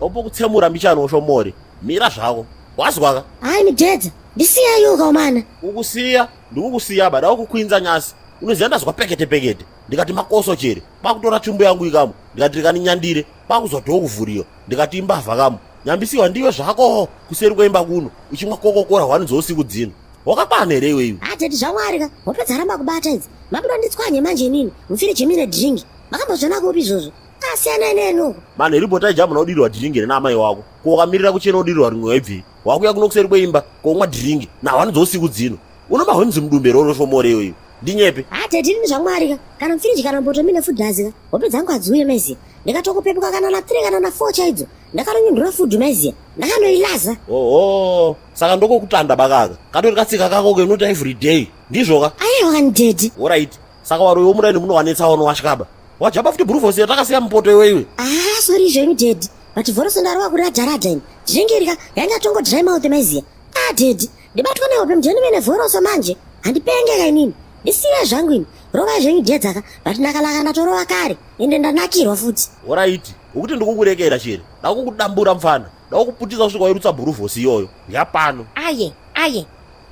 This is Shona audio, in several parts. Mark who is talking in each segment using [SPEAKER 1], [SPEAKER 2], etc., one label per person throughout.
[SPEAKER 1] Ndombokutsemura mbichana ushomore. Mira zvako. Wazwaka?
[SPEAKER 2] Hayi midedza, ndisiya yuka umana.
[SPEAKER 1] Kukusiya, ndikukusiya ba, dawo kukwinza nyasi. Unoziva ndazwa pekete pekete. Ndikati makoso chere. Kwakutora tsvimbo yangu ikamo. Ndikati rikaninyandire. Kwakuzwa dhoo kuvhuriwa. Ndikati imbavha kamo. Nyambisiwa ndiwe zvako kuseri kweimba kuno. Uchimwa kokokora hwani dzousiku dzino. Wakakwana here iwe iwe?
[SPEAKER 2] Ah tete zvamwari ka. Hope dzaramba kubata idzi. Mabuda nditswanye manje inini. Mufiriji mine drink. Makambozviona kupi izvozvo? Asiyanai neni uko.
[SPEAKER 1] Manheru bota ijamuna udirwa drink here naamai wako. Ko wakamirira kuchena udirwa rimwe waibvei? Wakuya kuno kuseri kweimba komwa drink nahwani dzousiku dzino. Unoba hwenzi mudumbe roro shomore iwe iwe. Ndinyepe.
[SPEAKER 2] Ah tete ini zvamwari ka. Kana mufiriji kana mboto mine food ka. Hope dzangu hadziuye maiziya. Ndikatokupepuka kana na 3 kana na 4 chaidzo. Ndakanonyundura food maiziya. Ndakanoilaza.
[SPEAKER 1] Oho, saka ndokokutanda bakaka. Katori katsika kako ke unota every day. Ndizvo ka?
[SPEAKER 2] Aiwa kani tete.
[SPEAKER 1] Alright. Saka varoyi vomuraini munowanetsa wanowashyaba. Wajamba futi bhuruvhosi yatakasiya mupoto iwe iwe.
[SPEAKER 2] Ah, sorry zvenyu daddy. But vhoroso ndarova kuradha radha ini. Drink irika yanga tongo dry mouth maiziya. Ah daddy, ndibatwa nehope mujeni mene vhoroso manje. Handipenge ka inini. Ndisiye zvangu ini. Rovai zvenyu dedzaka, but nakalaka ndatorova kare. Ende ndanakirwa futi.
[SPEAKER 1] Horaiti, ukuti ndikukurekera chere. Ndakukudambura mfana. Ndakukuputisa kusvika wairutsa bhuruvhosi iyoyo. Yapano.
[SPEAKER 3] Aye, aye.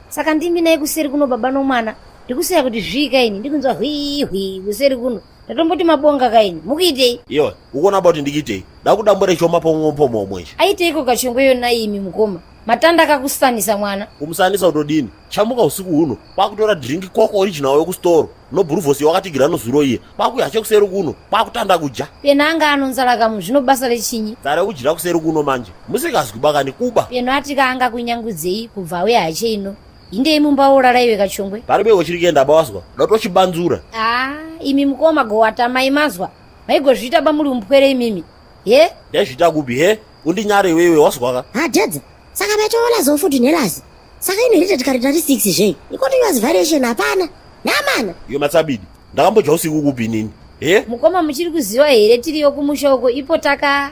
[SPEAKER 3] Saka ndimi naye kuseri kuno baba nomwana. Ndikusiya kuti zvii kaini, ndikunzwa hwii hwii kuseri kuno. Ndatomboti mabonga kaini. Mukuitei?
[SPEAKER 1] Iwe, ukuona ba kuti ndikuitei? Ndakudambura ichioma pomwe pomwe ichi.
[SPEAKER 3] Aiteiko kachongwe yona imi mukoma? Matanda akakusanisa mwana.
[SPEAKER 1] Kumusanisa kutodini? Chamuka usiku huno, kwakutora drink koko original yekustoro. Nobhuruvhosi wakatigira nozuro iye. Kwakuya chekuseri kuno, kwakutanda kudya.
[SPEAKER 3] Pena anga anonzara kamu zvino basa rechinyi?
[SPEAKER 1] Nzara yekudyira kuseri kuno manje. Musikazwi bakani kuba.
[SPEAKER 3] Peno atika anga kunyangudzei kubva auya hache ino. Hindei mumba worara iwe kachongwe.
[SPEAKER 1] Paribe chiri kuenda bawazwa. Ndotochibanzura.
[SPEAKER 3] Ah, imi mukoma gowata mai mazwa. Maigozviita ba muri mupwere imimi. He?
[SPEAKER 1] Ndaizviita kupi he? Undinyare iwewe wazwaka.
[SPEAKER 2] Ha dedza. Saka maitoona zo futi nelazi. Saka inherited characteristics zvei? Icontinuous variation hapana. Namana.
[SPEAKER 1] Iyo matsabidi. Ndakambodya usiku kupi inini? He?
[SPEAKER 3] Mukoma muchiri kuziva here tiriyo kumusha uko ipo taka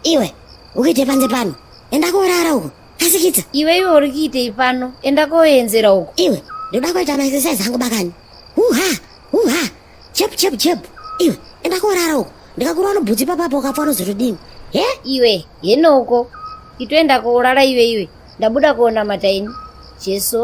[SPEAKER 2] Iwe, ukuite panze pano. Enda koorara uko. Kasikidza.
[SPEAKER 3] Iwe iwe uri kuitei pano? Enda koenzera uko.
[SPEAKER 2] Iwe, ndoda kuita maexercise angu bakani. Huha, huha. Chep chep chep. Iwe, enda koorara uko. Ndikakurova nobhutsu ipapapo ukafa unozotodini? He?
[SPEAKER 3] Iwe, henoko. Itoenda koorara iwe iwe. Ndabuda koonamata ini. Jesu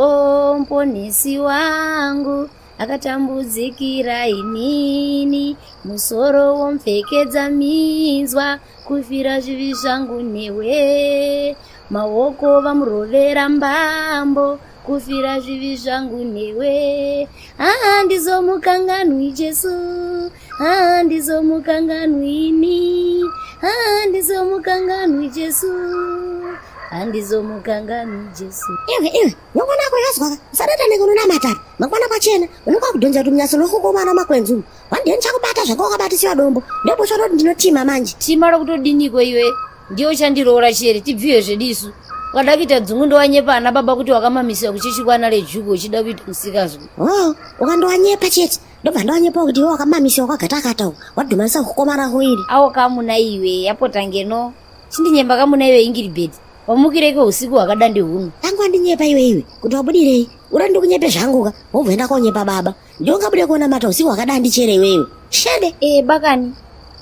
[SPEAKER 3] mponesi wangu akatambudzikira inini musoro womupfekedza minzwa kufira zvivi zvangu newe maoko vamurovera mbambo kufira zvivi zvangu newe handizomukanganwi Jesu handizomukanganwi ini handizomukanganwi Jesu handizomukanganwi Jesu.
[SPEAKER 2] Iwe iwe mangwana ako yazwaka usadata nekunonamata mangwana kwachena unenge wakudhonza kuti munyatso nokukomana makwenzi umu one day ndichakubata zvanga wakabatisiwa dombo ndoboshwa kuti ndinotima manje
[SPEAKER 3] Tima rokutodiniko iwe ndiye uchandiroora chere tibviwe zvedu isu ukada kuita dzungu ndowanyepa ana baba kuti wakamamisiwa kuchechi kwana lejuku uchida kuita musikazwa
[SPEAKER 2] oh ukandowanyepa chete ndobva ndawanyepa kuti iwe wakamamisiwa kwagatakata uku wadhumanisa kukoma rako iri
[SPEAKER 3] awo kamuna iwe yapota ngeno Chindinyemba kamuna iwe Ingiribheti. Wamukireiko usiku hwakadandi huno?
[SPEAKER 2] Tangu wandinyepa iwe iwe kuti wabudirei? Ura ndikunyepe zvangu ka wobva enda konyepa baba. Ndiwe ungabude kuona mata usiku hwakadandi chere iwe iwe. Shede.
[SPEAKER 3] Eh bakani.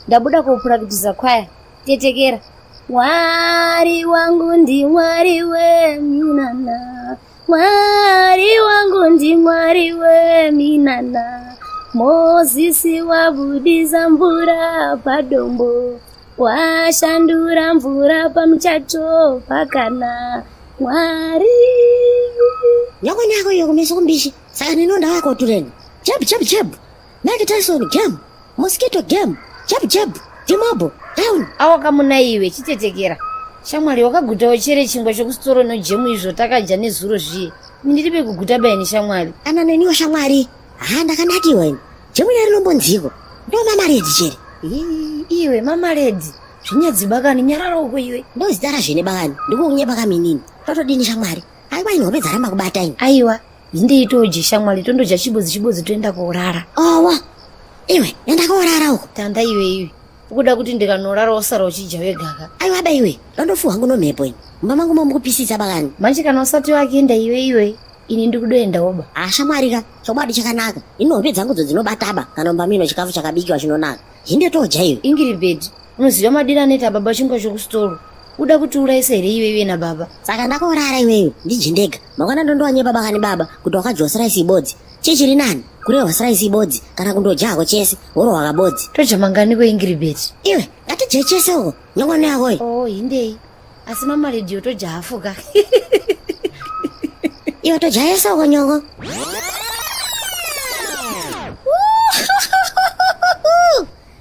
[SPEAKER 3] Ndabuda kopurakitiza kwaya. Tetekera. Mwari wangu ndi Mwari weminana. Mwari wangu ndi Mwari weminana. Mozisi wabudiza mvura padombo. Washandura mvura pamuchato pakana. Mwari.
[SPEAKER 2] Nyoko nyako iyo kumeso kumbishi. Saka nino ndawako tureni. Jab jab jab. Mike Tyson game. Mosquito game. Jab jab. Dimobo. Down.
[SPEAKER 3] Awo kamuna iwe chitetekera. Shamwari wakagutawo chere chingwa chokusitoro nojemu izvo takadya nezuro zviye. Ini ndiribe kuguta baini shamwari.
[SPEAKER 2] Ana neniwo shamwari. Ha ndakanakiwa ini. Jemu iri rinombonziko. Ndo mama red chere.
[SPEAKER 3] Ii, Iwe mama red. Zvinyadzi bakani nyarara uko iwe.
[SPEAKER 2] Ndo zita razvene bakani. Ndikukunyepa kaminini. Totodini shamwari. Aiwa ini hope dzaramba kubata ini.
[SPEAKER 3] Aiwa, hindeitoje shamwari tondodya chibodzi chibodzi toenda koorara.
[SPEAKER 2] Owa. Iwe, enda koorara uko.
[SPEAKER 3] Tanda iwe iwe. Ukuda kuti ndikanorara wosara uchidya wegaka.
[SPEAKER 2] Aiwa ba iwe. Ndofuwa hangu nomhepo ini. Mumba mangu mamukupisisa bakani.
[SPEAKER 3] Manje kana usati wakuenda iwe iwe. Ini ndikudoendawo ba.
[SPEAKER 2] Ah shamwari ka, chokwadi chakanaka. Ini hope dzangu dzo dzinobataba kana mumba mino chikafu chakabikiwa chinonaka. Hindetoja iwe.
[SPEAKER 3] Ingiribheti, unoziva madiro anoita baba chingwa chokusitoro. Uda kutiurayisa here iwe iwe nababa?
[SPEAKER 2] Saka ndakorara iwewe, ndidye ndega. Mangwana ndondowanyepa baka nebaba kuti wakadyiwa siraisi ibodzi. Chii chiri nani? Kurehwa siraisi ibodzi kana kundodya hako chese worohwa kabodzi.
[SPEAKER 3] Todya manganiko Ingiribheti?
[SPEAKER 2] Iwe, ngatidye chese uko. Nyongwano yako iyi.
[SPEAKER 3] Oh, hindei. Asi mama radio todya hafu ka.
[SPEAKER 2] Iwe todya yese uko nyongo.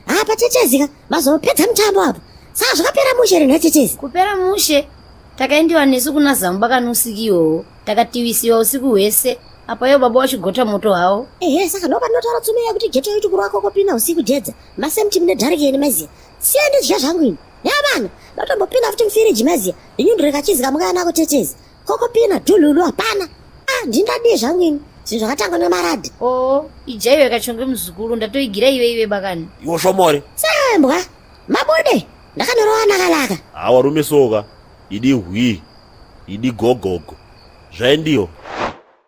[SPEAKER 2] Apa tetezi ka, mazopedza mutambo apa. Saka zvakapera mushe here nhai tetezi?
[SPEAKER 3] Kupera mushe. Takaendiwa nesu kuna Zamba kanusiki iwowo. Takativisiwa usiku hwese. Apa iwo baba wachigota moto hawo.
[SPEAKER 2] Ehe, saka ndopandinotaura tsumo yekuti geto yoiti kurwa kokopina usiku jedza. Masemti mune dharikeni maziya. Siya ndidya zvangu ini. Yabana, ndatombopinda futi mufiriji maziya. Ndinyundure kachizi kamukaya nako tetezi. Kokopina dhululu hapana. Ah, ndindadii zvangu ini. Zvinhu zvakatangwa nemaradhi.
[SPEAKER 3] Oo, ija iwe kachonge muzukuru, ndatoigira iwe iwe bakani.
[SPEAKER 1] Iwo shomore.
[SPEAKER 2] Sembwa, mabude, ndakanorowa nakalaka.
[SPEAKER 1] Ha warume soka, idi hwii, idi gogogo. Zvaendiyo.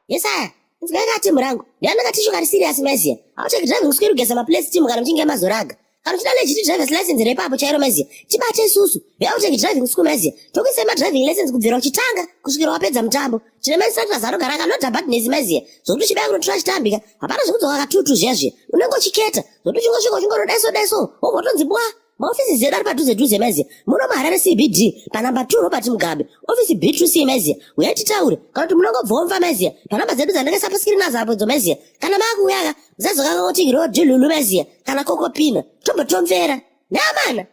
[SPEAKER 2] Yesaya, inzwai ka team rangu. Ndiani katishu kari serious maziya. Haucheki driving school kugeza maplace team kana muchinge mazoraga. Kana uchida legit driver's license repapo chairo maziya. Tibate isusu. Haucheki driving school maziya. Tokuisai ma driving license kubvira uchitanga kusvikira wapedza mutambo. Tine ma instructors anogara akanoda badness maziya. Zvokuti uchibaya kunotora chitambika. Hapana zvekudzoka katutu zviya zviya. Unenge uchiketa. Zvokuti uchingosvika uchingono daiso daiso. Wobva watonzi bwa. Maofisi edu ari padhuze dhuze maziya. Muno muHarare CBD panamba 2 Robert Mugabe. Ofisi B2C maziya. Uyai titaure. Kana kuti munongobvomva maziya. Panamba dzedu dzandakaisa paskirini nadzo apo idzo maziya. Kana maakuuya ka musazokanganwa kuti dhululu maziya kana kokopina. Tombotomvera. Neamana.